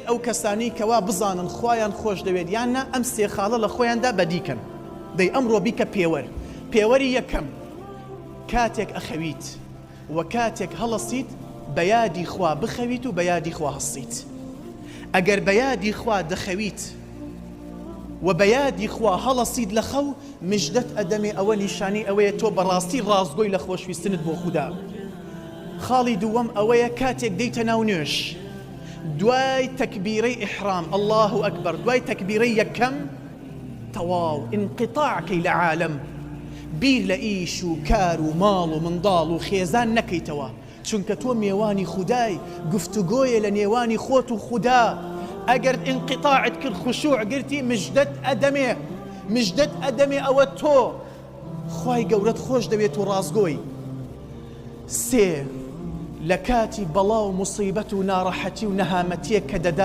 ئەو کەسانەی کەوا بزانن خوایان خۆش دەوێت یان نا ئەم سێ خاڵە لە خۆیاندا بەدی کەن. دەی ئەمڕۆ بیکە پێوەر. پێوەری یەکەم، کاتێک ئەخەویت و کاتێک هەڵەسیت بە یادی خوا بخەویت و بە یادی خوا هەستیت. ئەگەر بە یادی خوا دەخەویت و بە یادی خوا هەڵەسیت لە خەو، مژدەت ئەدەمێ ئەوە نیشانەی ئەوەیە تۆ بەڕاستی ڕاستگۆی لە خۆشویستنت بۆ خودا. خاڵی دووەم ئەوەیە کاتێک دێیتە ناو نوێژ دوای تەکبیرەی ئیحرام اللە اکبر دوای تەکبیرەی یەکەم تەواو ئینقیتاع کەی لە عالەم بیر لە ئیش و کار و ماڵ و منداڵ و خێزان نەکەیتەوە چونکە تۆ مێوانی خودای گفتوگۆیە لە نێوانی خۆت و خودا ئەگەر ئینقیتاعت کرد خشوع گرتی مژدەت ئەدەمێ مژدەت ئەدەمێ ئەوە تۆ خوای گەورەت خۆش دەوێت و ڕاستگۆی. سێ، لە کاتی بەڵا و موسیبەت و ناڕەحەتی و نەهامەتیەک کە دەدات.